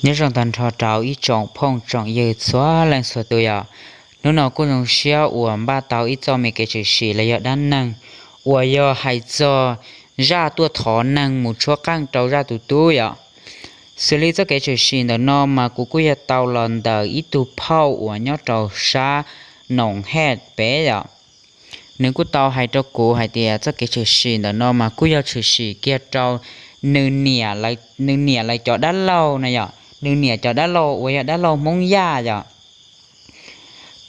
Nyob zoo tag nrho rau ib tsoom phooj tsoom ywg txhua leej txhua tus yom. Hnub no kuj zoo siab uas npaj tau ib txoj me kev tshwm sim los yog dab neeg uas yog hais txog zaj tuaj thov neeg mus tshuab qeej rau zaj tus tub yom. Xws li txoj kev tshwm sim ntawm no mas kuv kuj yog tau los ntawm ib tug phauj uas nyob rau sab Noom Hej pem yom. Nws kuj tau hais rau kuv hais tias txoj kev tshwm sim ntawm no mas kuj yog tshwm sim kiag rau nws niam lawv cov dab laug no yom, nws niam cov dab laug uas yog dab laug Hmoob Yaj yom.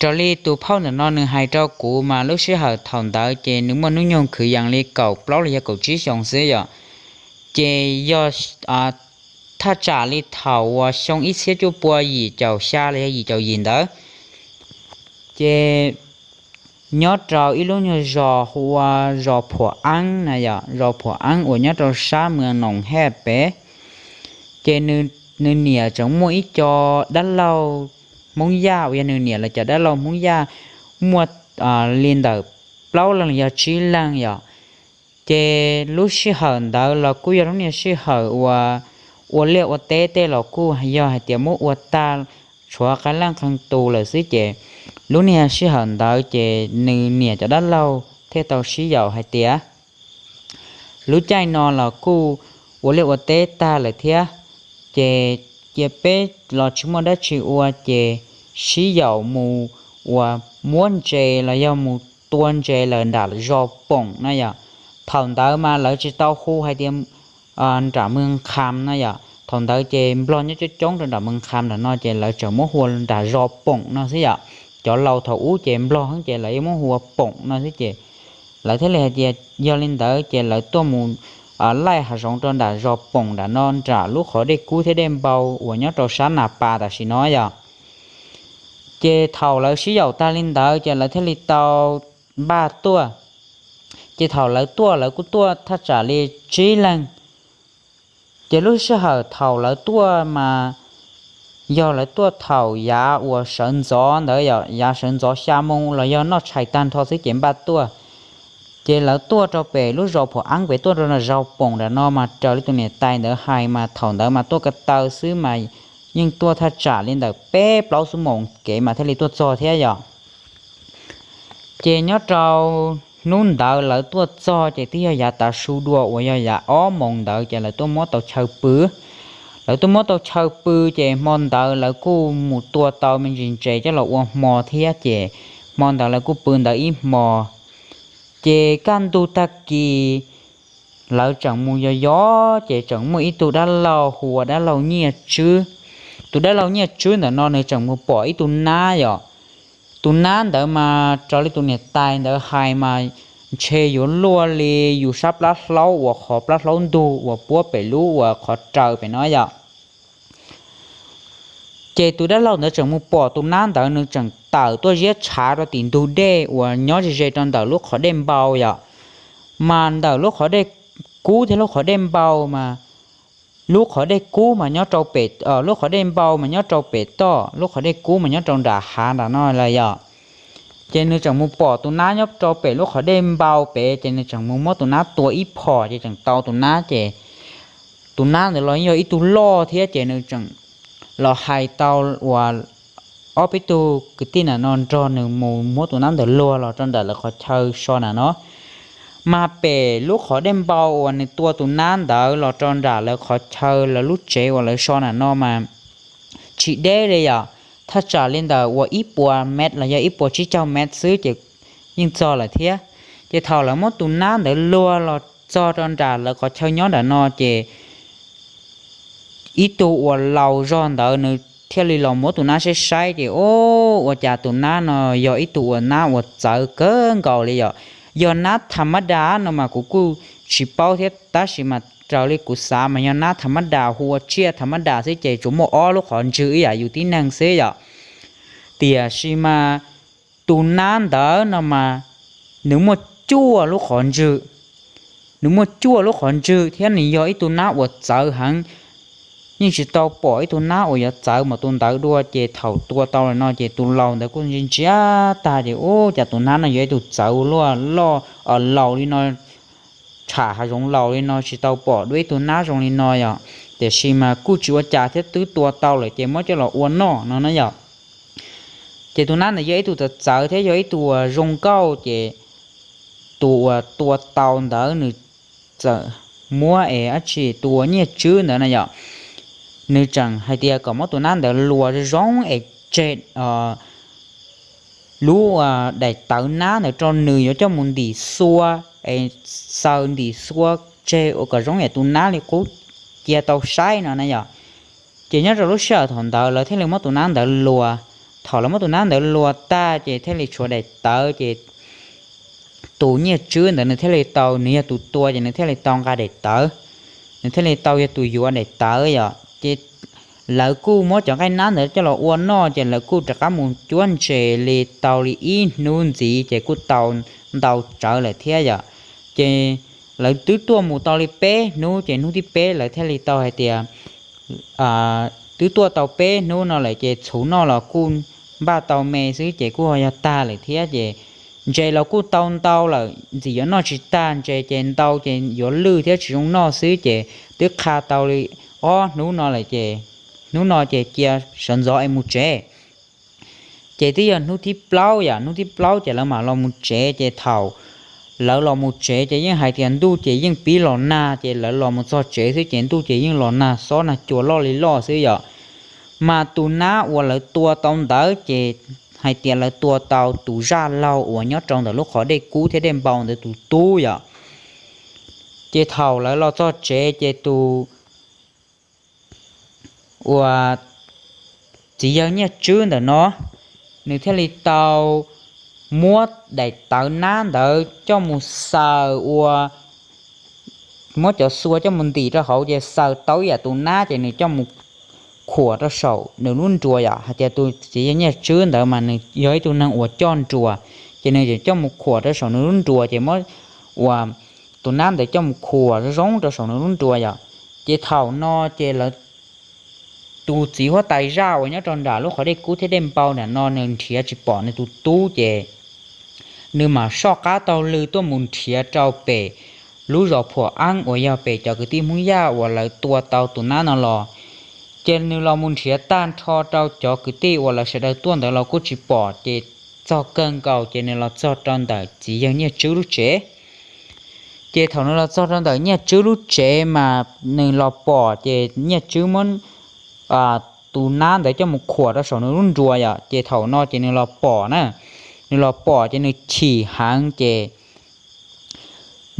Raws li tus phauj ntawm no nws hais rau kuv mas lub sij hawm thaum ntawd ces nws muaj hnub nyoog kwv yees li kaum plaub los yog kaum tsib xyoos xwb yom. Ces yog thaj tsam li thaum uas xyoo ib txhiab cuaj pua yim caum xya los yog yim caum yim ntawd, ces nyob rau ib lub nyuag zos hu ua zos Phuam Eeb na yom, zos Phuam Eeb uas nyob rau sab Noom Hej pem. Ces nws niam tseem muaj ib co dab laug Hmoob Yaj uas yog nws niam lawv cov dab laug Hmoob Yaj muaj li ntawm plaub leeg los yog tsib leeg yom. Ces lub sij hawm ntawd los kuj yog lub niag sij hawm uas ua liaj ua teb tej los kuj yog hais tias muab ua tag tshuav qee leej qee tus lawm xwb ces lub niag sij hawm ntawd ces nws niam cov dab laug thiaj tau sib yaum hais tias lub caij no los kuj ua liaj ua teb tag lawm thiab, ces cia peb los tsis muaj dab tsi ua ces sib yaum mus uas muab ntses los yog mus tua ntses lawm nram zos Poom no yom. Thaum ntawd mas lawv tsis tau hu hais tias nram Mws Kham no yom, thaum ntawd ces Nplog nyob coob coob rau nram Mws Kham nram no ces lawv tseem muab hu ua nram zos Poom no xwb yom. Cov laus thaum ub ces Nplog heev ces lawv yeej muab hu ua Poom no xwb ces lawv thiaj li hais tias yog li ntawd ces lawv tuaj mus laij hav zoov rau nram zos Poom nram no nram lub qhov dej kub thiab dej npau uas nyob rau sab Nas Pas tam sim no yom. Ces thaum lawv sib yaum tag li ntawd ces lawv thiaj li tau npaj tuaj. Ces thaum lawv tuaj lawv kuj tuaj thaj tsam li tsib leeg. Ces lub sij hawm thaum lawv tuaj mas yog lawv tuaj thaum yav uas sawv ntxov ntawd yom, yav sawv ntxov xya moo los yog noj tshais tag nrho xwb ces npaj tuaj. Ces lawv tuaj rau pem lub zos Phuam Eeb pem tuaj rau nram zos Poom nram no mas raws li tus niam tais ntawd hais mas thaum ntawd mas tuaj ko taw xwb mas yeej tuaj thaj tsam li ntawm peb plaub xuab moos kev mas thiaj li tuaj txog thiab yom. Ces nyob rau hnub ntawd lawv tuaj txog ces twb yog yav tav su dua uas yog yav ob moos ntawd ces lawv tuaj muab tau chaw pw. Lawv tuaj muab tau chaw pw ces hmo ntawd lawv kuj mus tua tau me ntsis ntses coj los ua hmo thiab ces hmo ntawd lawv kuj pw ntawd ib hmo. Ces kaj ntug tag kis lawv tseem mus yos yos ces tseem muaj ib tug dab laug hu ua dab laug Nyiaj Tswb. Tus dab laug Nyiaj Tswb ntawm no nws tseem mus pom ib tug nab yom. Tus nab ntawd mas raws li tus niam tais ntawd hais mas ntshe yuav luaj li yus sab plab hlaub uas qhov plab hlaub ntug uas puab pem lub uas qhov raws pem no yom. Ces tus dab laug ntawd tseem mus pom tus nab ntawd nws tseem tawm tuaj ziab tshav rau tim ntug dej uas nyob ze ze rau ntawm lub qhov dej npau yom. Mas ntawm lub qhov dej kub thiab lub qhov dej npau mas lub qhov dej kub mas nyob rau pem, lub qhov dej npau mas nyob rau pem toj, lub qhov dej kub mas nyob rau nram hav nram no lawm yom. Ces nws tseem mus pom tus nab nyob rau pem lub qhov dej npau pem ces nws tseem mus muab tus nab tua ib phom ces tseem tau tus nab ces tus nab ntawd los yog ib tug loj thiab ces nws tseem los hais tau uas ob peb tug kwv tij ntawm no nrog nws mus muab tus nab ntawd luag los rau nram lawv qhov chaw so nram no. Mas pem lub qhov dej npau uas nws tua tus nab ntawd los rau nram lawv qhov chaw lawv lub tsev uas lawv so nram no mas tsis deb li yom, thaj tsam li ntawm uas ib puas mev los yog ib puas tsib caug mev xwb ces yeej txog lawm thiab. Ces thaum lawv muab tus nab ntawd luag los txog rau nram lawv qhov chaw nyob nram no ces ib tug uas laus zog ntawd nws thiaj li los muab tus nab saib saib ces, o, ua cas tus nab no yog ib tug uas nab uas txawv kawg nkaus li yom. Yog nab tham mab da no mas kuv kuj tsis paub thiab tab sis mas raws li kuv xav mas yog nab tham mab da hu ua tsiaj tham mab da xwb ces tsuas muaj ob lub qhov ntswg ib yam yus tib neeg xwb yom. Tiam sis mas tus nab ntawd no mas nws muaj cuaj lub qhov ntswg, nws muaj cuaj lub qhov ntswg thiab nws yog ib tug nab uas txawv heev. Yeej tsis tau pom ib tug nab uas yuav txawv mas tus ntawd dua ces thaum tua tau lawm no ces tus laus ntawd kuj ntsia ntsia tag ces, u, cas tus nab no yog ib tug txawv luaj loj laus li no, tsham hav zoov laus li no tsis tau pom dua ib tug nab zoo li no yom. tiam sis mas kuj tsis ua cas thiab twb tua tau lawm ces muab coj los ua noj no na yom. Ces tus nab ntawd yog ib tug txawv txawv thiab yog ib tug uas zoo nkauj ces tus uas tua tau ntawd nws txawm muab es dab tsi tus uas Nyiaj Tswb ntawd na yom, nws tseem hais tias kom muab tus nab ntawd luas zoo es tseg lub daim tawv nab ntawd rau nws yuav coj mus ntim xua es xaws ntim xua tseg ua kom zoo yam tus nab li qub cia tau saib no na yom. Ces nyob rau lub sij hawm thaum ntawd lawv thiaj li muab tus nab ntawd luas. Thaum lawv muab tus nab ntawd luas tag ces thiaj li tshuav daim tawv ces tus Nyiaj Tswb ntawd nws thiaj li tau, nws yog tus tua ces nws thiaj li tau nqa daim tawv, nws thiaj li tau yog tus yuav daim tawv yom. Ces lawv kuj muab cov nqaij nab ntawd coj los ua noj ces lawv kuj rov qab mus cuab ntses li tau li ib hnub ntxiv ces kuj tau ntau tsawv lawm thiab yom. Ces lawv twb tuaj mus tau li peb hnub ces hnub thib peb lawv thiaj li tau hais tias twb tuaj tau peb hnub no lawm ces txhuv noj los kuj npaj tau me xwb ces kuj ho yog tag lawm thiab ces ntses los kuj tau ntau lawm, ntxim yuav noj tsis tag, ntses ces ntau ces yuav lwj thiab tsis zoo noj xwb ces twb qha tau li ob hnub no lawm ces hnub no ces cia sawv ntxov es mus tsev. Ces twb yog hnub thib plaub yom, hnub thib plaub ces lawv mam los mus tsev ces thaum lawv los mus tsev ces yeej hais tias ntuj ces yeej pib los nag ces lawv los mus txog tsev xwb ces ntuj ces yeej los nag xob nag cua loj li loj xwb yom. Mas tus nab uas lawv tua tau ntawd ces hais tias lawv tua tau tus zaj laug uas nyob rau ntawm lub qhov dej kub thiab dej npau ntawd tus tub yom. Ces thaum lawv los txog tsev ces tus uas txiv yawg Nyiaj Tswb ntawm no nws thiaj li tau muab daim tawv nab ntawd coj mus xaws ua, muab cov xua coj mus ntim rau hauv ces xaws tau ib yam tus nab ces nws coj mus khuam rau saum nws lub nruas yom. Hais tias tus txiv yawg Nyiaj Tswb ntawd mas nws yog ib tug neeg uas coj nruas, ces nws coj mus khuam rau saum nws lub nruas ces muab uas tus nab ntawd coj mus khuam zoo zoo rau saum nws lub nruas yom. Ces thaum no ces lawv tus txiv huab tais zaj uas nyob rau nram lub qhov dej kub thiab dej npau nram no nws nrhiav tsis pom nws tus tub ces nws mam soj qab taug lw tuaj mus nrhiav rau pem lub zos Phuam Eeb uas yog pem cov kwv tij Hmoob Yaj uas lawv tua tau tus nab no los. Ces nws los mus nrhiav tag nrho rau cov kwv tij uas lawv sawv daws tuaj ntawd los kuj tsis pom ces txog kawg nkaus ces nws los txog rau ntawm txiv yawg Nyiaj Tswb lub tsev. Ces thaum nws los txog rau ntawm Nyiaj Tswb lub tsev mas nws los pom ces Nyiaj Tswb muab tus nab ntawd coj mus khuam rau saum nws lub nruas yom. Ces thaum no ces nws los pom na, nws los pom ces nws chim heev ces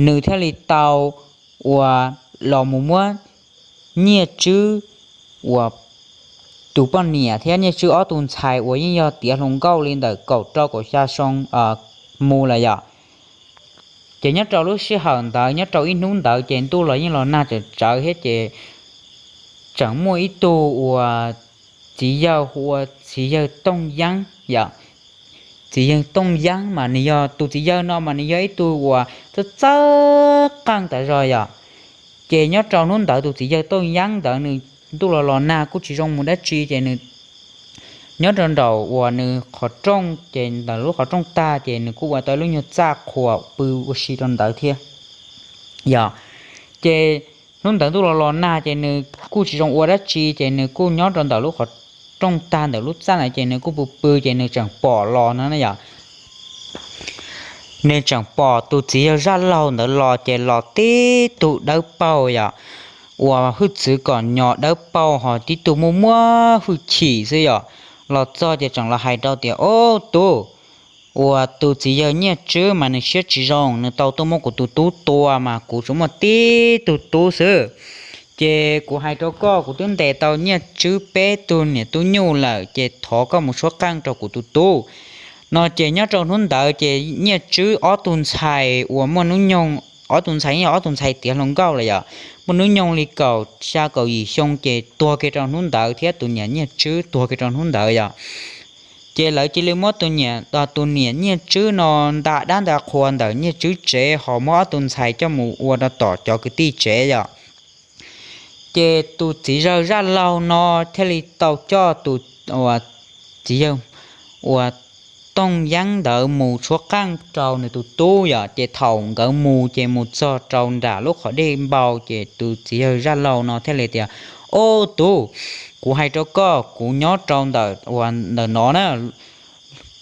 nws thiaj li tau uas los mus muab Nyiaj Tswb uas tus poj niam thiab Nyiaj Tswb ob tug ntxhais uas yeej yog tiav hluas nkauj li ntawm kaum rau kaum xya xyoo mus lawm yom. Ces nyob rau lub sij hawm ntawd nyob rau ib hnub ntawd ces ntuj los yeej los nag tsawv tsawv thiab ces tseem muaj ib tug uas txiv yawg hu ua txiv yawg Tooj Yeeb yom. Txiv yawg Tooj Yeeb mas nws yog tus txiv yawg no mas nws yog ib tug uas txawj txawj qeej tas zog yom. Ces nyob rau hnub ntawd tus txiv yawg Tooj Yeeb ntawd nws ntuj los los nag kuj tsis zoo mus dab tsi ces nws nyob rau nraum uas nws qhov rooj ces ntawm lub qhov rooj tag ces nws kuj ua tau lub nyuag txaj qhuas pw ua si rau ntawd thiab yom. Ces hnub ntawd ntuj los los nag ces nws kuj tsis zoo ua dab tsi ces nws kuj nyob rau ntawm lub qhov rooj tag ntawm lub txaj ntawd ces nws kuj pw pw ces nws tseem pom los no na yom. Nws tseem pom tus txiv yawg zaj laug ntawd los ces los tib tug dawb paug yom, uas hwj txwv kom nyo dawb paug ho tib tug muaj muaj hwj chim xwb yom. Los txog ces tseem los hais rau tias, Ob tug, uas tus txiv yawg Nyiaj Tswb mas nws siab tsis zoo, nws tau tuaj muab kuv tus tub tua mas kuv tsuas muaj tib tug tub xwb. Ces kuv hais rau koj, kuv twb ntes tau Nyiaj Tswb peb tug niam tub nyuj lawm, ces thov koj mus suab qeej rau kuv tus tub. No ces nyob rau hnub ntawd ces Nyiaj Tswb ob tug ntxhais uas muaj hnub nyoog, ob tug ntxhais yog ob tug ntxhais tiav hluas nkauj lawm yom, muaj hnub nyoog li kaum xya kaum yim xyoo ces tuag kiag rau hnub ntawd thiab tus niam Nyiaj Tswb tuag kiag rau hnub ntawd yom. Ces lawv cia li muab tus niam, tus niam Nyiaj Tswb no nta dab nta qhua ntawm Nyiaj Tswb tsev ho muab ob tug ntxhais coj mus ua rau tom cov kwv tij tsev yom. Ces tus txiv yawg zaj laug no thiaj li tau coj tus, uas txiv yawg, uas Tooj Yeeb ntawd mus tshuab qeej rau nws tus tub yom. Ces thaum nkawd mus ces mus txog rau nram lub qhov dej npau ces tus txiv yawg zaj laug no thiaj li tias, Ob tub, kuv hais rau koj, kuv nyob rau ntawm uas ntawm no na,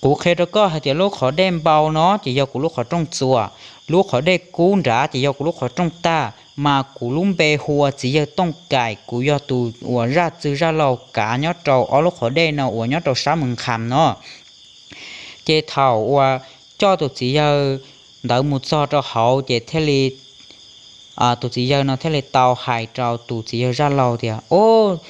kuv qhia rau koj hais tias lub qhov dej npau no ces yog kuv lub qhov rooj txuas, lub qhov dej kub nrad ces yog kuv lub qhov rooj tag, mas kuv lub npe hu ua txiv yawg Tooj Kaim, kuv yog tus uas zaj txwg zaj laug kav nyob rau ob lub qhov dej no uas nyob rau sab Moos Kham no. Ces thaum uas coj tus txiv yawg ntawd mus txog rau hauv ces thiaj li, tus txiv yawg no thiaj li tau hais rau tus txiv yawg zaj laug tias, Ob,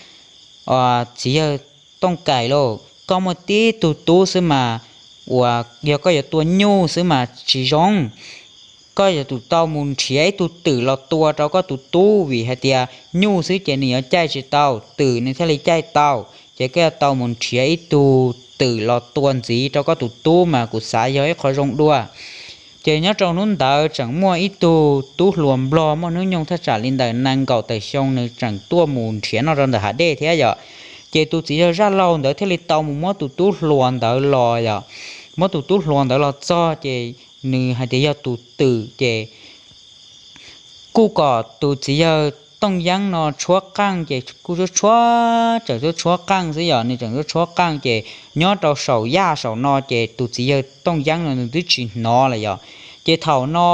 txiv yawg Tooj Kaim lauj, koj muaj tib tug tub xwb mas, uas yog koj yuav tua nyuj xwb mas tsis zoo. Koj yuav tsum tau mus nrhiav ib tug twm los tua rau koj tus tub, vim hais tias nyuj xwb ces nws yuav caij tsis tau, twm nws thiaj li caij tau. Ces koj yuav tau mus nrhiav ib tug twm los tua ntxiv rau koj tus tub mas kuv xav yog ib qho zoo dua. Ces nyob rau hnub ntawd tseem muaj ib tug tub hluas nplog muaj hnub nyoog thaj tsam li ntawm nees nkaum tawm xyoo, nws tseem tuaj mus nrhiav noj rau ntawm hav dej thiab yom. Ces tus txiv yawg zaj laug ntawd thiaj li tau mus muab tus tub hluas ntawd los yom. Muab tus tub hluas ntawd los txog ces nws hais tias yog tus twm ces kuj kom tus txiv yawg Tooj Yeeb no tshuab qeej ces kuj tshuab tshuab, tseem tshuab tshuab qeej xwb yom. Nws tseem tshuab tshuab qeej ces nyob rau saum yaj saum no ces tus txiv yawg Tooj Yeeb no nws twb tsis hnov lawm yom. Ces thaum no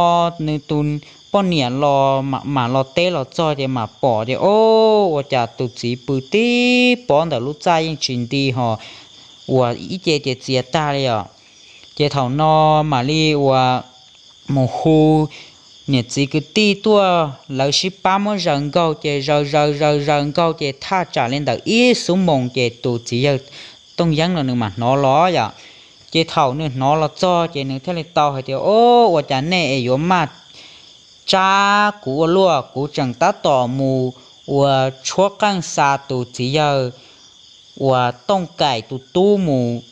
nws tus poj niam los mam los teb los txog ces mam pom ces, Ob, ua cas tus txiv pw tib pob ntawm lub txaj yeej tsis nti ho, uas ib ce ces txias tag li yom. Ces thaum no mam li uas mus hu niam txiv kwv tij tuaj, lawv sib pab muab zaws nkaug ces zaws zaws zaws zaws nkaug ces thaj tsam li ntawm ib xuab moos ces tus txiv yawg Tooj Yeeb no nws mam hnov los yom. Ces thaum nws hnov los txog ces nws thiaj li tau hais tias, Ob, ua cas nej es yuav maj tsa kuv ua luaj, kuv tseem tab tom mus uas tshuab qeej xa tus txiv yawg uas Tooj Kaim tus tub mus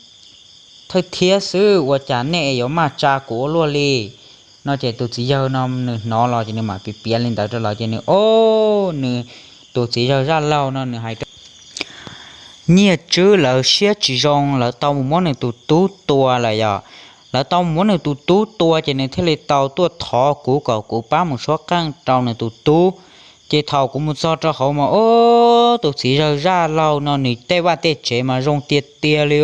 thawj thiab xwb, ua cas nej es yuav maj tsa kuv ua luaj li? No ces tus txiv yawg no nws hnov los ces nws mam piav piav li ntawd rau lawv ces nws, Ob, nws, tus txiv yawg zaj laug no nws hais rau Nyiaj Tswb lawv siab tsis zoo, lawv tau mus muab nws tus tub tua lawm yom. Lawv tau mus muab nws tus tub tua ces nws thiaj li tau tuaj thov kuv kom kuv pab mus tshuab qeej rau nws tus tub. Ces thaum kuv mus txog rau hauv mas, Ob, tus txiv yawg zaj laug no nws tej vaj tej tsev mas zoo tiag tiag li,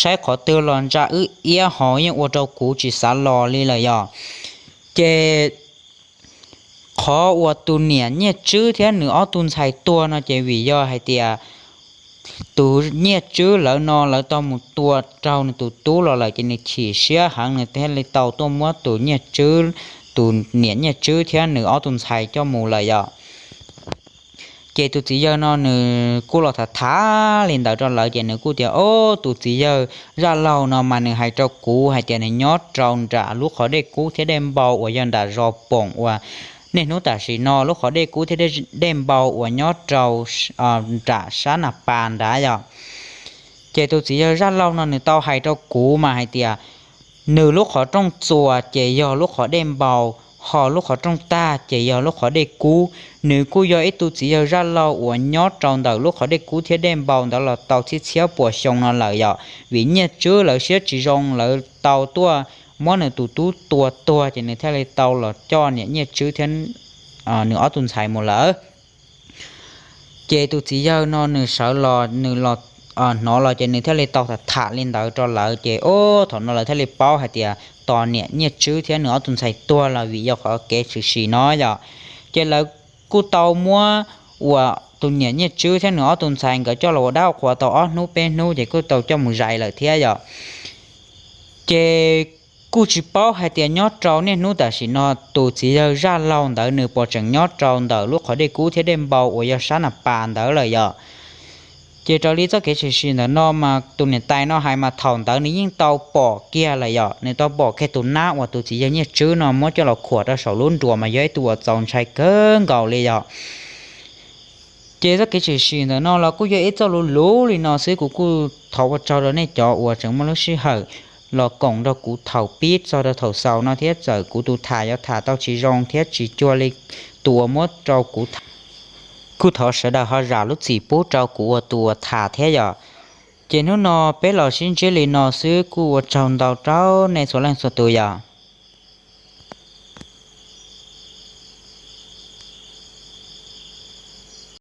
saib qhov twg los ntsa wb iab ho yeej ua rau kuv tsis xav los li lawm yom. Ces qhov uas tus niam Nyiaj Tswb thiab nws ob tug ntxhais tuag no ces vim yog hais tias tus Nyiaj Tswb lawv no lawv tau mus tua raug nws tus tub los lawm ces nws chim siab heev, nws thiaj li tau tuaj muab tus Nyiaj Tswb, tus niam Nyiaj Tswb thiab nws ob tug ntxhais coj mus lawm yom. Ces tus txiv yawg no nws kuj los tham tham li ntawd rau lawv ces nws kuj tias, Ob, tus txiv yawg zaj laug no mas nws hais rau kuv hais tias nws nyob rau nram lub qhov dej kub thiab dej npau uas yog nram zos Poom uas niaj hnub tam sim no lub qhov dej kub thiab dej npau uas nyob rau nram sab Nas Pas nrad yom. Ces tus txiv yawg zaj laug no nws tau hais rau kuv mas hais tias nws lub qhov rooj txuas ces yog lub qhov dej npau, ho lub qhov rooj tag ces yog lub qhov dej kub. Nws kuj yog ib tug txiv yawg zaj laug uas nyob rau ntawm lub qhov dej kub thiab dej npau ntawd los tau txhiab txhiab puas xyoo no lawm yom. Vim Nyiaj Tswb lawv siab tsis zoo lawv tau tuaj muab nws tus tub tua tuag ces nws thiaj li tau los coj niam Nyiaj Tswb thiab nws ob tug ntxhais mus lawm. Ces tus txiv yawg no nws sawv los nws los hnov los ces nws thiaj li tau tham tham li ntawd rau lawv ces, ob, thaum no lawv thiaj li paub hais tias tos niam Nyiaj Tswb thiab nws ob tug ntxhais tuag los vim yog qhov kev tshwm sim no yom. Ces lawv kuj tau muab uas tus niam Nyiaj Tswb thiab nws ob tug ntxhais nkawd coj los ua dab ua qhuas tau ob hnub peb hnub ces kuj tau coj mus zais lawm thiab yom. Ces kuj tsis paub hais tias nyob rau niaj hnub tam sim no tus txiv yawg zaj laug ntawd nws puas tseem nyob rau ntawm lub qhov dej kub thiab dej npau uas yog sab Nas Pas ntawd lawm yom. Ces raws li txoj kev tshwm sim ntawm no mas tus niam tais no hais mas thaum ntawd nws yeej tau pom kiag lawm yom, nws tau pom kiag tus nab uas tus txiv yawg Nyiaj Tswb no muab coj los khuam rau saum lub nruas mas yog ib tug uas txaus ntshai kawg nkaus li yom. Ces txoj kev tshwm sim ntawm no los kuj yog ib txoj lus luv li no xwb, kuv kuj thov ua tsaug rau nej cov uas tseem muaj lub sij hawm los koom nrog kuv thaum pib txog rau thaum xaus no thiab, txawm kuv tus tham yuav tham tau tsis zoo thiab tsis cuag li tus uas muab rau kuv tham, kuj thov sawv daws ho zam lub txim pub rau kuv ua tus uas tham thiab yom. Ces hnub no peb los sib ntsib li no xwb, kuj ua tsaug ntau rau nej txhua leej txhua tus yom.